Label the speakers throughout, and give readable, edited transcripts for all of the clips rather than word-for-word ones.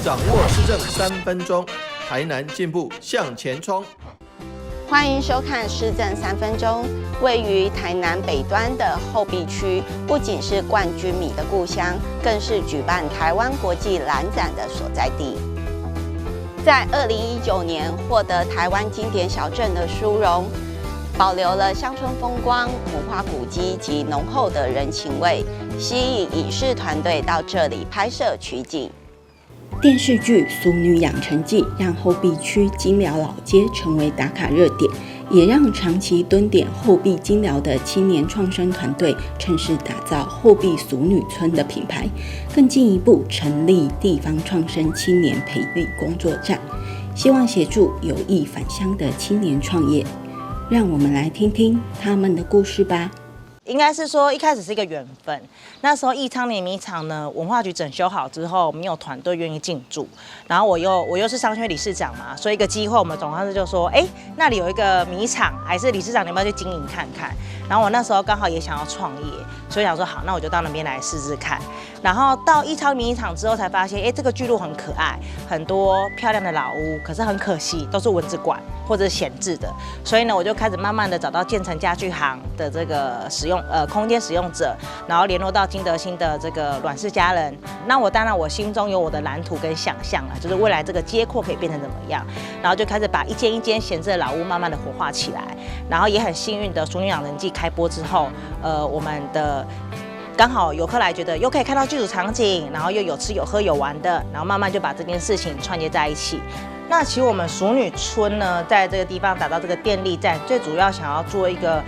Speaker 1: 掌握市政3分钟，台南进步向前冲。
Speaker 2: 歡迎收看市政三分鐘。位於台南北端的後壁區，不僅是冠軍米的故鄉，更是舉辦台灣國際蘭展的所在地。在2019年獲得台灣經典小鎮的殊榮，保留了鄉村風光、文化古蹟及濃厚的人情味，吸引影視團隊到這裡拍攝取景。
Speaker 3: 電視劇《俗女養成記》讓後壁區菁寮老街成為打卡熱點，也讓長期蹲點後壁菁寮的青年創生團隊趁勢打造後壁俗女村的品牌，更進一步成立地方創生青年培育工作站，希望協助有意返鄉的青年創業。讓我們來聽聽他們的故事吧。
Speaker 4: 應該是說一開始是一個緣分。那時候義昌碾米廠呢，文化局整修好之後，沒有團隊願意進駐。然後我又是商圈理事長嘛，所以一個機會，我們總幹事就說，哎，那裡有一個米廠，還是理事長你要不要去經營看看？然後我那時候剛好也想要創業，所以想說好，那我就到那邊來試試看。然後到義昌米廠之後，才發現，哎，這個聚落很可愛，很多漂亮的老屋，可是很可惜都是蚊子館或者閒置的。所以呢，我就開始慢慢的找到建成家具行的這個使用空間使用者，然後聯絡到金德興的這個阮氏家人。那我當然我心中有我的藍圖跟想象啊，就是未來這個街廓可以變成怎麼樣，然後就開始把一間一間閒置的老屋慢慢的活化起來。然後也很幸運的，《俗女養成記》開播之後，我們的剛好遊客來覺得又可以看到劇組場景，然後又有吃有喝有玩的，然後慢慢就把這件事情串接在一起。那其實我們俗女村呢，在這個地方打造這個電力站，最主要想要做一個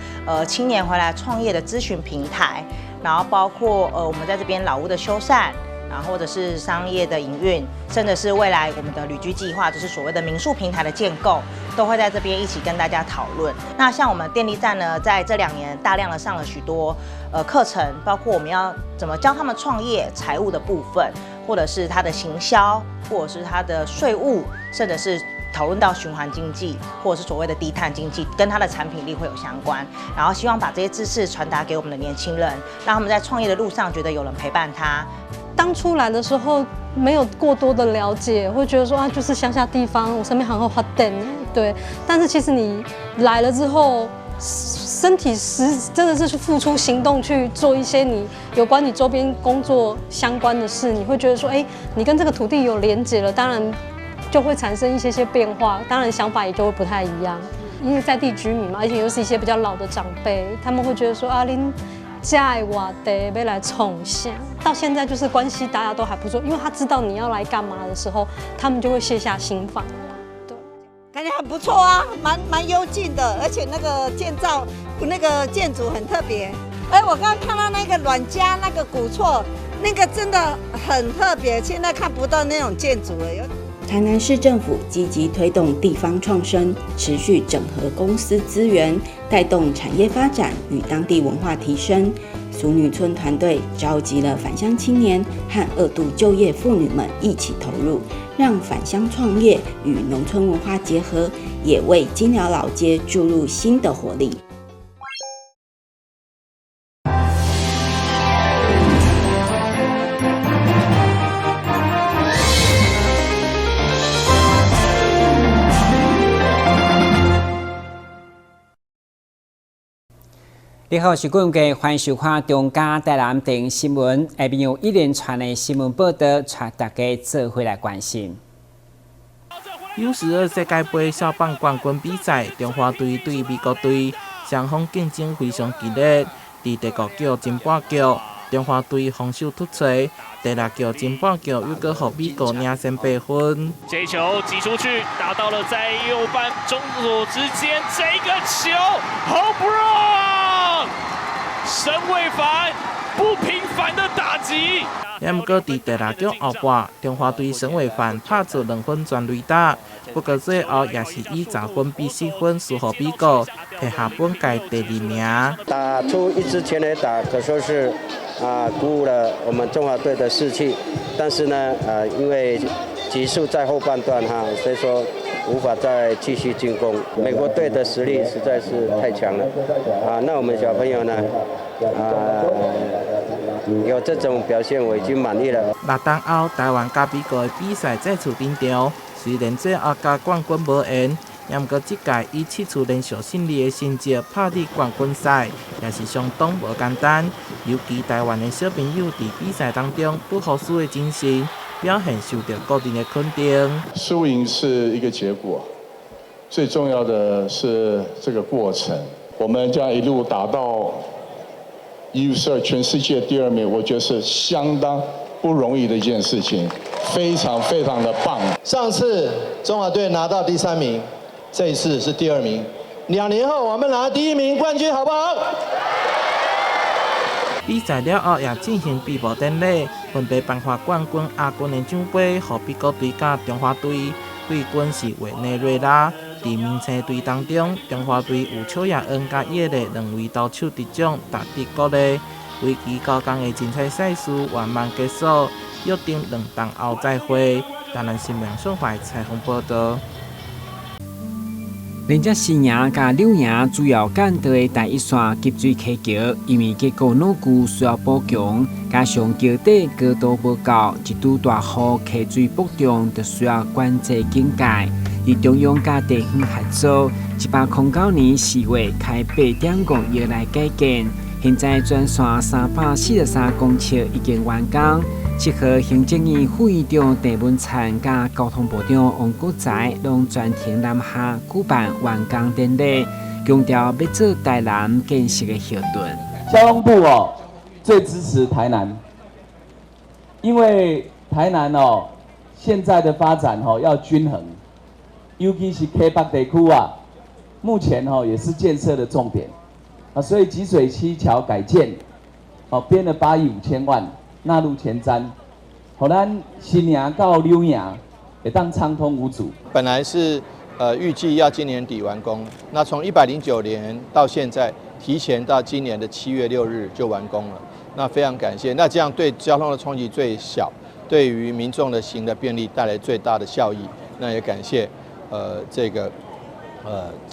Speaker 4: 青年回來創業的諮詢平台，然後包括我們在這邊老屋的修繕，然後或者是商業的營運，甚至是未來我們的旅居計劃，就是所謂的民宿平台的建構，都會在這邊一起跟大家討論。那像我們電力站呢，在這2年大量的上了許多課程，包括我們要怎麼教他們創業、財務的部分，或者是他的行銷，或者是他的稅務，甚至是討論到循環經濟，或者是所謂的低碳經濟，跟他的產品力會有相關。然後希望把這些知識傳達給我們的年輕人，讓他們在創業的路上覺得有人陪伴他。
Speaker 5: 當初來的時候沒有過多的了解，會覺得說啊，就是鄉下地方，我身邊好好發電，對。但是其實你來了之後，身體實真的是去付出行動去做一些你有關你周邊工作相關的事，你會覺得說，哎，你跟這個土地有連結了，當然就會產生一些些變化，當然想法也就會不太一樣。因為在地居民嘛，而且又是一些比較老的長輩，他們會覺得說啊，恁這的外地欲來創啥，到現在就是關係大家都還不錯，因為他知道你要來幹嘛的時候，他們就會卸下心防。對，
Speaker 6: 感覺很不錯啊，蠻幽靜的，而且那個建造那個建築很特別。哎，我剛剛看到那個阮家那個古厝，那個真的很特別，現在看不到那種建築了。
Speaker 3: 台南市政府積極推動地方創生，持續整合公司資源，帶動產業發展與當地文化提升。俗女村團隊召集了返鄉青年和二度就業婦女們一起投入，讓返鄉創業與農村文化結合，也為菁寮老街注入新的活力。
Speaker 7: 你好，我是郭文歡迎收看中嘉台南電新聞。下面有一連串的新聞報道，帶大家做伙來關心。
Speaker 8: U12世界盃少棒冠軍比賽，中華隊對美國隊，雙方競爭非常激烈。佇第五局終半局，中華隊防守突槌，第六局終半局又閣予美國領先8分。
Speaker 9: 這球擊出去，打到了在右半中左之間，這個球，home run！沈偉凡不平凡的打擊。
Speaker 8: 也毋過佇第六局後半，中華隊沈偉凡拍出2分全壘打，不過最後也是以10分比4分輸予美國，摕下本屆第二名。
Speaker 10: 打出一支全壘打，可說是鼓舞了我們中華隊的士氣。但是呢，因為局數在後半段哈，所以說無法再繼續進攻。美國隊的實力實在是太強了啊！那我們小朋友呢，有這種表現我已經滿意了。
Speaker 8: 六冬後，台灣佮美國的比賽再次登場，雖然最後佮冠軍無緣，毋過這屆以七次連續勝利的成績拍入冠軍賽，也是相當無簡單。尤其台灣的小朋友佇比賽當中不服輸的精神，表現受到個人的肯定。
Speaker 11: 輸贏是一個結果，最重要的是這個過程。我們這樣一路打到 U12 全世界第二名，我覺得是相當不容易的一件事情，非常非常的棒。
Speaker 1: 上次中華隊拿到第三名，這一次是第二名，2年後我們拿第一名冠軍，好不好？
Speaker 8: 比賽了後也進行閉幕典禮，分別頒發冠軍、亞軍的獎盃，予美國隊佮中華隊。季軍是委內瑞拉。佇明星隊當中，中華隊有邱亞恩佮葉麗兩位投手得獎，值得鼓勵。為期九工的精彩賽事圓滿結束，約定兩冬後再會。台南新聞雙懷採訪報道。
Speaker 7: 連接新營佮柳營主要幹道的台一線急水溪橋，因為結構老舊需要補強，加上橋底高度無夠，一拄大雨溪水爆漲，就需要管制警戒。佇中央佮地方合作，109年4月開8.5億來改建，現在全線343公尺已經完工。7號行政院副院長鄭文燦佮交通部長王國材攏專程南下舉辦完工典禮，強調欲做台南建設的後盾。
Speaker 12: 交通部哦，最支持台南，因為台南哦現在的發展哦要均衡，尤其是溪北地區啊，目前哦也是建設的重點啊，所以集水區橋改建，哦編了8億5千萬。納入前瞻，予咱新營到柳營會當暢通無阻。
Speaker 1: 本來是預計要今年底完工，那從109年到現在，提前到今年的7月6日就完工了。那非常感謝，那這樣對交通的衝擊最小，對於民眾的行的便利帶來最大的效益。那也感謝這個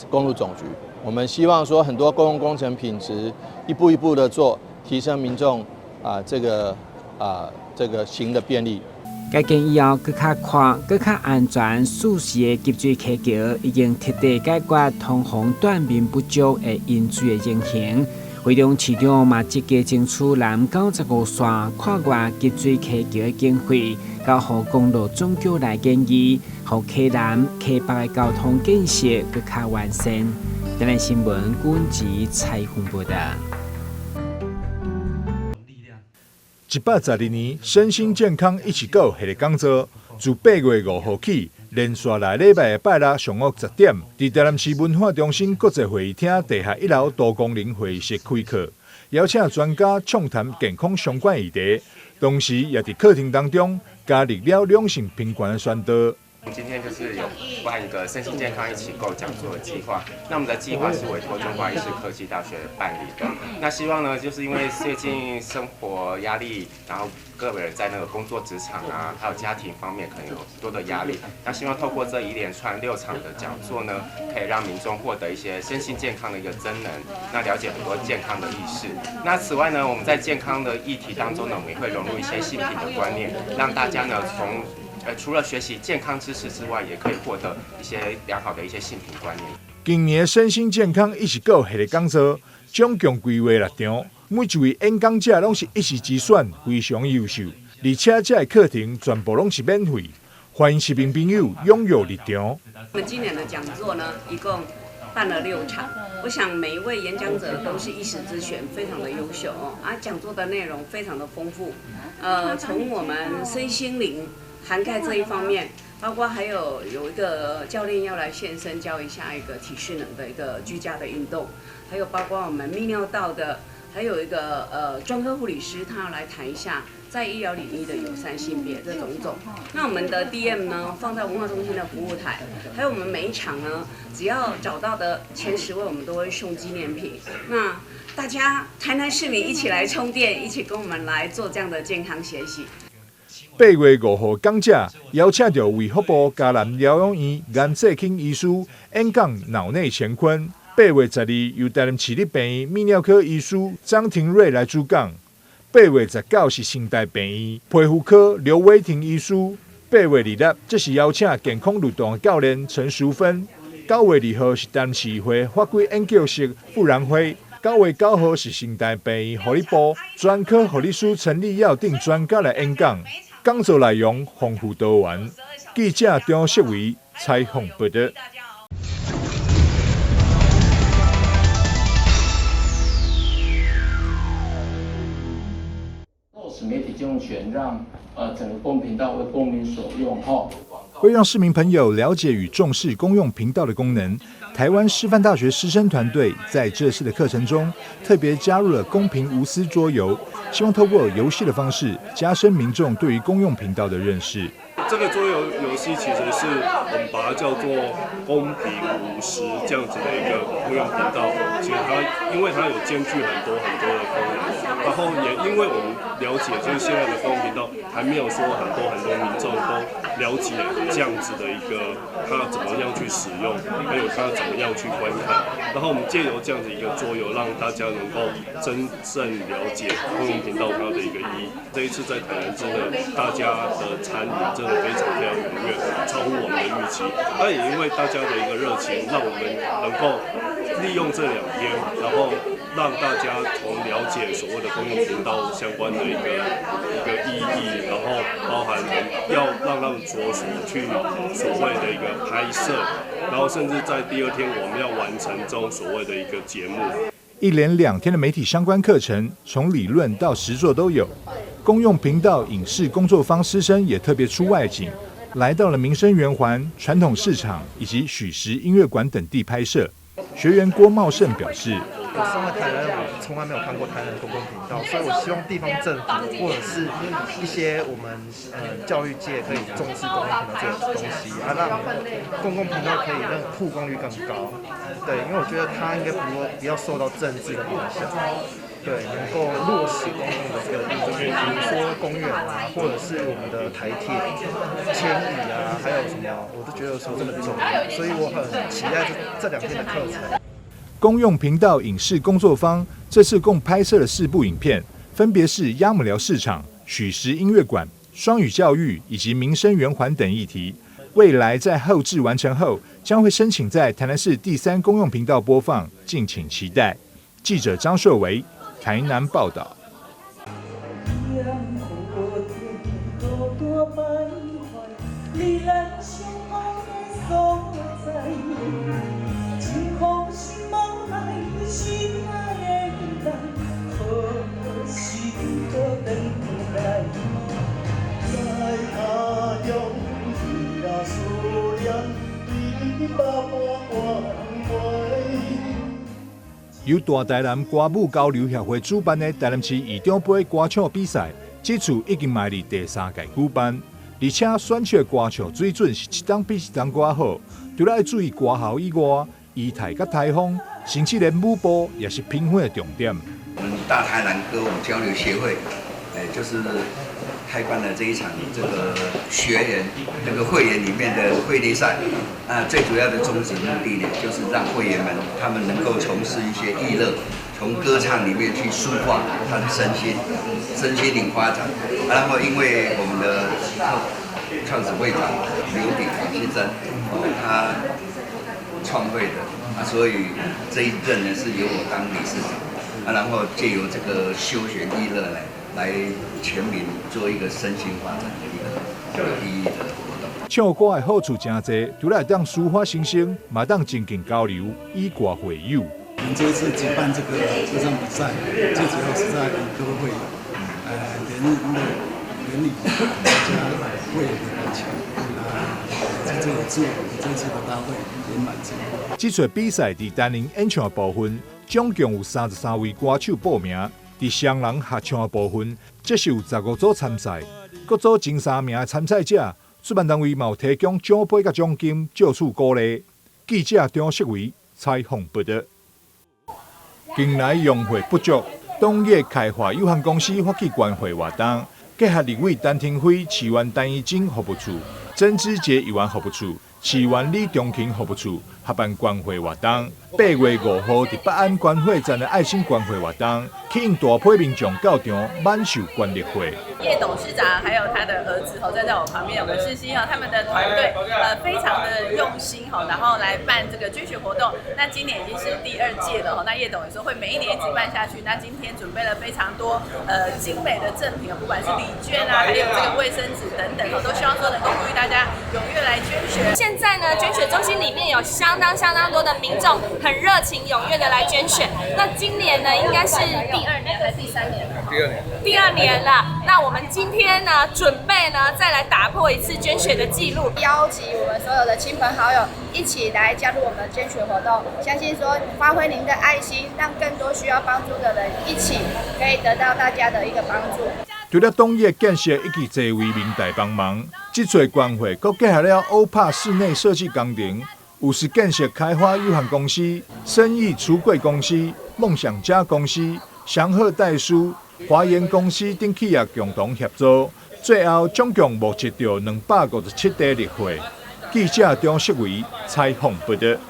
Speaker 1: 公路總局。我們希望說很多公共工程品質一步一步的做，提升民眾啊這個。啊，這個行的便利。
Speaker 7: 改建以後，閣較寬、閣較安全、舒適的急水溪橋，已經徹底解決通風斷面不足的淹水的情形。惠中市長嘛積極爭取南95線跨越急水溪橋的經費，交予公路總局來建議，予溪南、溪北的交通建設閣較完善。台南新聞阮吉採訪報道。
Speaker 13: 112年身心健康一起 GO 系列講座，自8月5號起，連續來禮拜的拜六上午10點，佇台南市文化中心國際會議廳地下一樓多功能會議室開課，邀請專家暢談健康相關議題，同時也佇課程當中加入了兩性平權的宣導。
Speaker 14: 今天就是有辦一個身心健康一起 GO 講座的計劃，那我們的計劃是委託中華醫事科技大學辦理的。那希望呢，就是因為最近生活壓力，然後個人在那個工作職場啊，還有家庭方面可能有很多的壓力。那希望透過這一連串六場的講座呢，可以讓民眾獲得一些身心健康的一個增能，那了解很多健康的意識。那此外呢，我們在健康的議題當中呢，我們也會融入一些性平的觀念，讓大家呢從除了學習健康知識之外，也可以獲得一些良好的一些性平觀念。
Speaker 13: 今年身心健康一起 GO 系列講座，總共規劃六場，每一位演講者攏是一時之選，非常優秀，而且這个課程全部攏是免費，歡迎市民朋友踴躍入場。
Speaker 15: 我們今年的講座呢，一共辦了六場，我想每一位演講者都是一時之選，非常的優秀哦。啊，講座的內容非常的豐富，從我們身心靈涵蓋這一方面，包括還有一個教練要來現身教一下一個體適能的一個居家的運動，還有包括我們泌尿道的，還有一個專科護理師，他要來談一下在醫療領域的友善性別這種種。那我們的 DM 呢，放在文化中心的服務台，還有我們每一場呢，只要找到的前10位，我們都會送紀念品。那大家台南市民一起來充電，一起跟我們來做這樣的健康學習。
Speaker 13: 8月5號講者邀請著衛福部嘉南療養院顏濟卿醫師演講腦內乾坤。8月12由台南市立病院泌尿科醫師張庭瑞來主講。8月19是成大病院皮肤科刘威婷医师，8月26这是邀请健康律动的教练陈淑芬，9月2號是台南市議會法規研究室傅然輝，9月9號是成大病院護理部專科護理師陳立耀等專家來演講，講座內容豐富多元。記者張世維採訪報導。
Speaker 16: 落實媒體監控權，讓整個公共頻道為公民所用。
Speaker 13: 為讓市民朋友了解與重視公用頻道的功能，台灣師範大學師生團隊在這次的課程中特別加入了公平無私桌遊，希望透過遊戲的方式加深民眾對於公用頻道的認識。
Speaker 17: 這個桌遊遊戲其實是我們把它叫做公平無私這樣子的一個公用頻道。其實它因為它有兼具很多很多的功能，然後也因為我們了解，就是現在的公用頻道還沒有說很多很多民眾都了解這樣子的一個它怎麼樣去使用，還有它怎麼樣去觀看。然後我們借由這樣子一個桌遊，讓大家能夠真正了解公用頻道它的一個意義。這一次在台南真的大家的參與真的非常非常踴躍，超乎我們的預期。那也因為大家的一個熱情，讓我們能夠利用這2天，然後讓大家從了解所謂的公用頻道相關的一個意義，然後包含要讓他們着手去所謂的一個拍攝，然後甚至在第2天我們要完成這種所謂的一個節目。
Speaker 13: 一連2天的媒體相關課程，從理論到實作都有。公用頻道影視工作坊師生也特別出外景，來到了民生圓環、傳統市場以及許時音樂館等地拍攝。學員郭茂盛表示：
Speaker 18: 我身為台南人，我從來沒有看過台南公共頻道，所以我希望地方政府或者是一些我們教育界可以重視公共頻道這個東西啊，讓公共頻道可以讓曝光率更高。對，因為我覺得它應該不要受到政治的影響。對，能夠落實公共的這個意義，比如說公園啊，或者是我們的台鐵遷移啊，還有什麼，我都覺得說這個重要，所以我很期待這2天的課程。
Speaker 13: 公用頻道影視工作坊這次共拍攝了4部影片，分別是鴨母寮市場、許時音樂館、雙語教育以及民生圓環等議題。未來在後製完成後，將會申請在台南市第3公用頻道播放，敬請期待。記者張碩維台南報道。由大台南歌舞交流協會主辦的台南市市長盃歌唱比賽，這次已經邁入第3屆舉辦，而且選手的歌唱水準是一檔比一檔閣較好。除了愛注意歌喉以外，儀態佮台風，甚至連舞步也是評分的重點。
Speaker 19: 我們大台南歌舞交流協會，就是開辦了這一場這個學員那個會員裡面的會聯賽。啊，最主要的宗旨目的呢，就是讓會員們他們能夠從事一些娛樂，從歌唱裡面去抒發他的身心，身心靈發展。然後因為我們的創始會長劉鼎先生，他創會的，啊，所以這一任呢是由我當理事長，啊，然後借由這個休閒娛樂呢，來全民做一個身心發展的一個有意義的活動。
Speaker 13: 唱歌的好處真濟，除了會當抒發心聲，嘛當增進交流，以歌會友。
Speaker 20: 我們這一次舉辦這個歌唱比賽，最主要是在以歌會友，聯絡聯誼大家會友的感情。這也是我們這次的大會圓滿成功。
Speaker 13: 這次比賽佇單人演唱的部分，總共有33位歌手報名。佇雙人合唱的部分，則是有15組參賽，各組前3名的參賽者，主辦單位嘛有提供獎杯佮獎金，借此鼓勵。記者張世維採訪報導。近來用會不足，東業開發有限公司發起關懷活動，結合立委陳亭妃、市議員陳怡貞服務處、曾志傑議員服務處、市議員李中勤服務處合辦關懷活動。8月5號，佇北安關血站的愛心關懷活動，吸引大批民眾到場滿受關熱血。
Speaker 21: 葉董事長還有他的兒子吼站在我旁邊，我們世新哈他們的團隊非常的用心吼，然後來辦這個捐血活動。那今年已經是第二屆了吼，那葉董也說會每一年一直辦下去。那今天準備了非常多精美的贈品，不管是禮券啊，還有這個衛生紙等等，都希望說能夠呼籲大家踴躍來捐血。
Speaker 22: 現在呢，捐血中心裡面有相當相當多的民眾很熱情踴躍的來捐血。那今年呢，應該是第二年還是第三年？
Speaker 23: 第二年。
Speaker 22: 第二年了。那我們今天呢，準備呢，再來打破一次捐血的記錄，
Speaker 24: 邀集我們所有的親朋好友一起來加入我們的捐血活動。相信說，發揮您的愛心，讓更多需要幫助的人一起可以得到大家的一個幫助。
Speaker 13: 除了董業建設以及濟位民代幫忙，這次關會閣結合了歐帕室內設計工程、有實建設開發有限公司、生意櫥櫃公司、夢想家公司、祥鶴代書、華研公司等企業共同協助，最後總共募集到257袋熱血。記者張世維採訪報導。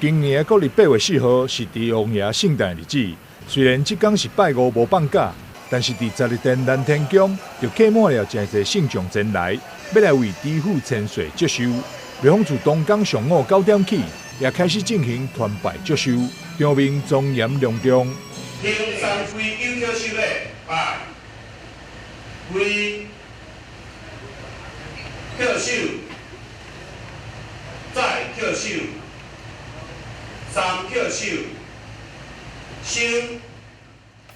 Speaker 13: 今年的國曆8月4號是豬王爺聖誕日子，雖然這工是拜五無放假，但是佇十二殿南天宮就客滿了誠濟信眾前來，欲來為豬父千歲祝壽。廟方自當工上午9點起，也開始進行團拜祝壽，場面莊嚴隆重。
Speaker 25: 行三跪九叩首禮，拜，跪，叩首，再叩首。三叩首，收。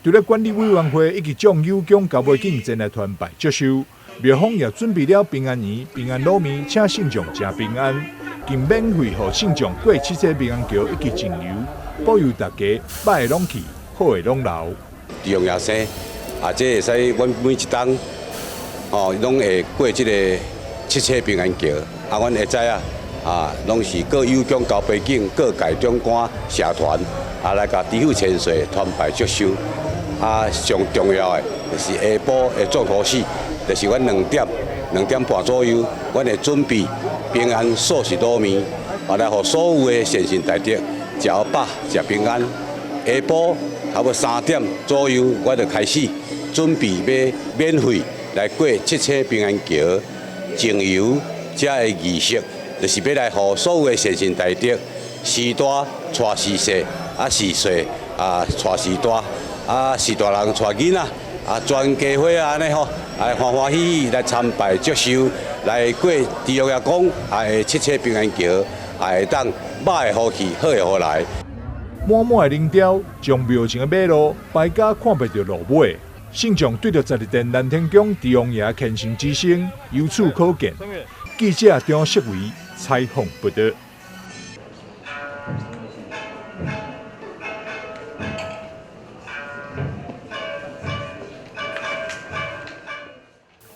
Speaker 13: 除了管理委員會以及眾有宮交尾警前來團拜祝壽，廟方也準備了平安圓、平安滷麵，請信眾食平安，更免費予信眾過七彩平安橋以及淨油，保佑大家歹的攏去，好的攏留。
Speaker 26: 豬王爺生啊，這會使阮每一冬吼，攏會過這個七彩平安橋，啊，阮會知影。啊，攏是各有宮交背景、各界長官社團啊，來共豬父千歲團拜祝壽。啊，上重要的就是下晡的重頭戲，就是阮2點半左右，阮會準備平安素食滷麵，啊，來予所有的善信大德食飽、食平安。下晡差不多3點左右，我就開始準備欲免費來過七彩平安橋淨油遮的儀式。就是欲來予所有的善信大德，序大帶序細，啊序細啊帶序大，啊序大人帶囡仔，啊全家伙按呢吼，來歡歡喜喜來參拜祝壽，來過豬王爺公，啊七彩平安橋，也會當歹的予去，好的予來。
Speaker 13: 滿滿的龍舟將廟前的馬路排甲看袂著路尾，信眾對著十二殿南天宮豬王爺虔誠之心，由此可見。記者張世維採訪報導。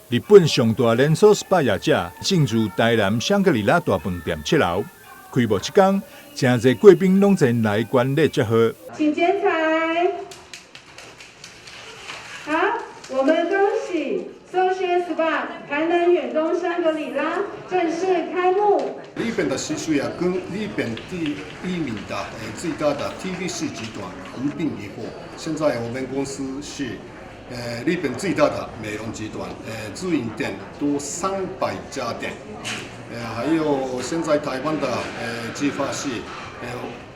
Speaker 13: 日本上大連鎖 SPA 業者進駐台南香格里拉大飯店7樓，開幕這天，誠濟貴賓攏前來觀禮祝賀。
Speaker 27: 請剪彩。好，我們恭喜 Social SPA 台南遠東香格里拉正式開幕。
Speaker 28: 日本的習俗呀，跟日本第一名的最大的 TBC 集團合併以後，現在我們公司是日本最大的美容集團，直營店多300家店，還有現在台灣的計劃是，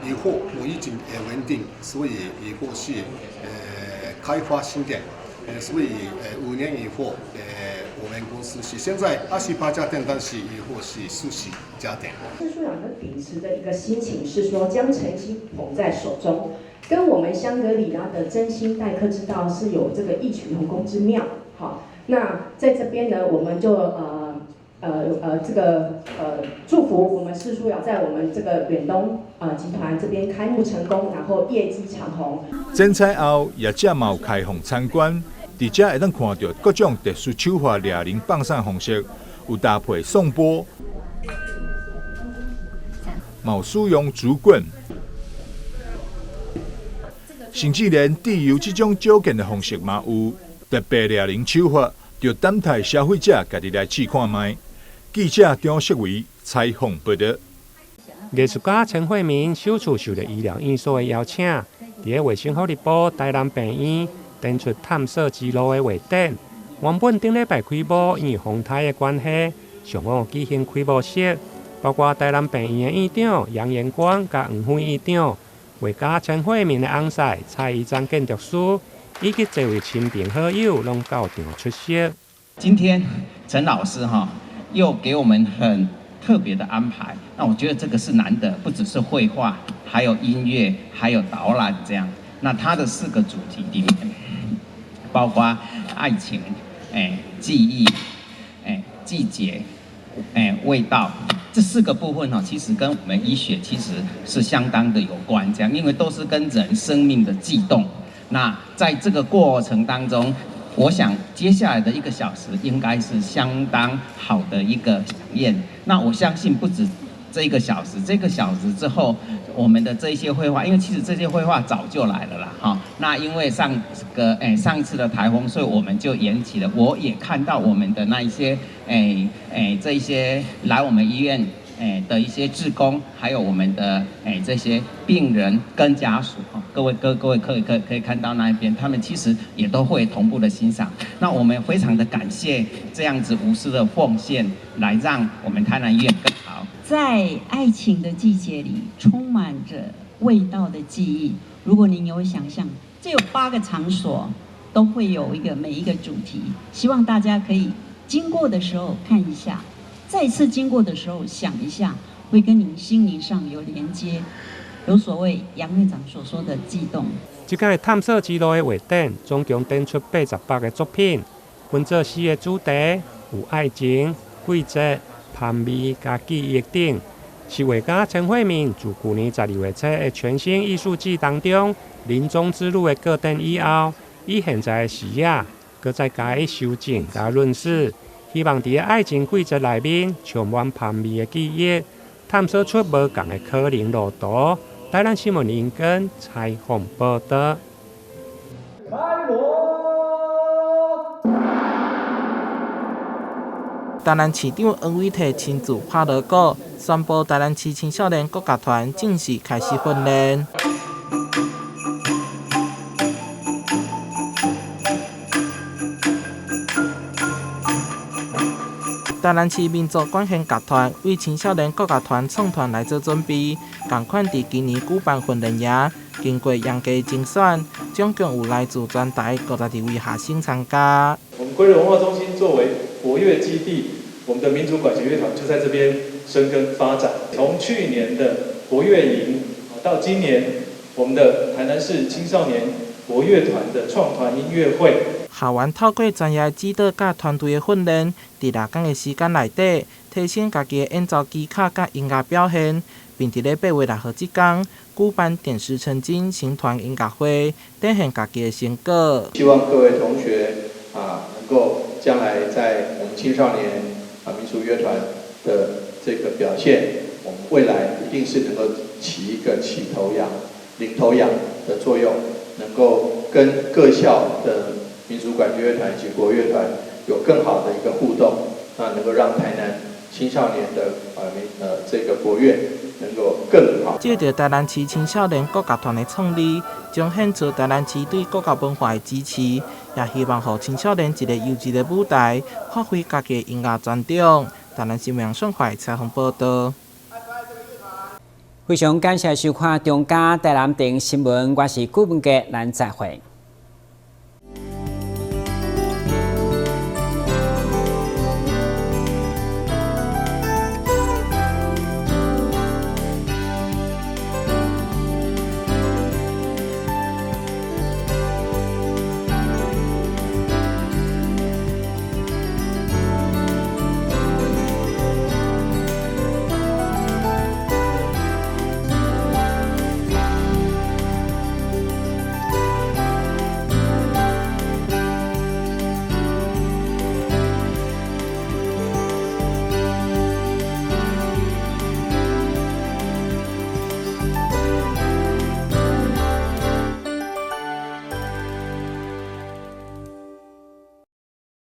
Speaker 28: 以後我已經穩定，所以以後是開發新店。所以5年以後，我們公司是現在28家店，但是以後是40家店。
Speaker 2: 施書養的秉持的一個心情是說，將誠心捧在手中，跟我們香格里拉的真心待客之道是有這個異曲同工之妙。好，那在這邊呢，我們就這個祝福我們施書瑤在我們這個遠東集團這邊開幕成功，然後業績長虹。
Speaker 13: 剪彩後，業者嘛有開放參觀，佇遮會當看著各種特殊手法掠龍放送方式，有搭配頌缽，嘛有使用竹棍，甚至連自由這種少見的方式嘛有特別掠龍手法，就等待消費者家己來試看覓。記者張世維採訪報導。
Speaker 3: 藝術家陳慧明首次受著醫療院所的邀請，佇個衛生福利部台南病院展出探索之路的畫展。原本頂禮拜開幕，因為風颱的關係，上午舉行開幕式，包括台南病院的院長楊延光佮黃輝院長、畫家陳慧明的翁婿蔡宜章建築師，以及這位親朋好友攏到場出席。
Speaker 4: 今天陳老師哈又給我們很特別的安排，那我覺得這個是難得，不只是繪畫，還有音樂，還有導覽這樣。那它的四個主題裡面，包括愛情、記憶、季節、味道，這四個部分其實跟我們醫學其實是相當的有關，這樣，因為都是跟人生命的悸動。那在這個過程當中，我想接下來的一個小時應該是相當好的一個饗宴。那我相信不止這一個小時，這個小時之後，我們的這一些繪畫，因為其實這些繪畫早就來了啦，哈。那因為上個上一次的颱風，所以我們就延期了。我也看到我們的那一些這一些來我們醫院的一些志工，還有我們的這些病人跟家屬，各位可以看到那一邊，他們其實也都會同步的欣賞。那我們非常的感謝這樣子無私的奉獻，來讓我們台南醫院更好。
Speaker 5: 在愛情的季節裡，充滿着味道的記憶。如果您有想象，這有8個場所都會有一個每一個主題，希望大家可以經過的時候看一下。再次經過的時候，想一下，會跟您心靈上有連接，有所謂楊院長所說的悸動。
Speaker 3: 這屆探索之路的畫展總共展出88個作品，分做4個主題，有愛情、季節、香味佮記憶等，是畫家陳慧明自舊年12月初的全新藝術季當中，臨終之路的個展以後，以現在的視野，閣再加以修正佮潤飾。希望佇愛情季節內面充滿香味的記憶，探索出無仝的可能路途。台南新聞林根採訪報導。
Speaker 8: 台南市長黃偉哲親自拍鑼鼓，宣布台南市青少年國樂團正式開始訓練。台南市民族管弦樂團為青少年國樂團創團來做準備，仝款佇今年舉辦訓練營，經過嚴格甄選，總共有來自全台52位學生參加。
Speaker 6: 我們歸仁文化中心作為國樂基地，我們的民族管弦樂團就在這邊生根發展。從去年的國樂營到今年我們的台南市青少年國樂團的創團音樂會。
Speaker 8: 學員透過專業指導佮團隊的訓練，佇6工的時間內底，提升家己的演奏技巧佮音樂表現，並佇咧8月6號這工舉辦點石成金新團音樂會，展現家己的成果。
Speaker 1: 希望各位同學能夠將來在我們青少年民族樂團的這個表現，我們未來一定是能夠起一個起頭羊、領頭羊的作用，能夠跟各校的民族管弦樂團以及國樂團有更好的一個互動，那能夠讓台南青少年的這個國樂能夠更好。
Speaker 8: 借著台南市青少年國樂團的創立，彰顯出台南市對國樂文化的支持，也希望予青少年一個優質的舞台，發揮家己的音樂專長。台南新聞宋懷採訪報導。
Speaker 7: 非常感謝收看中嘉台南電新聞，我是顧文傑，咱再會。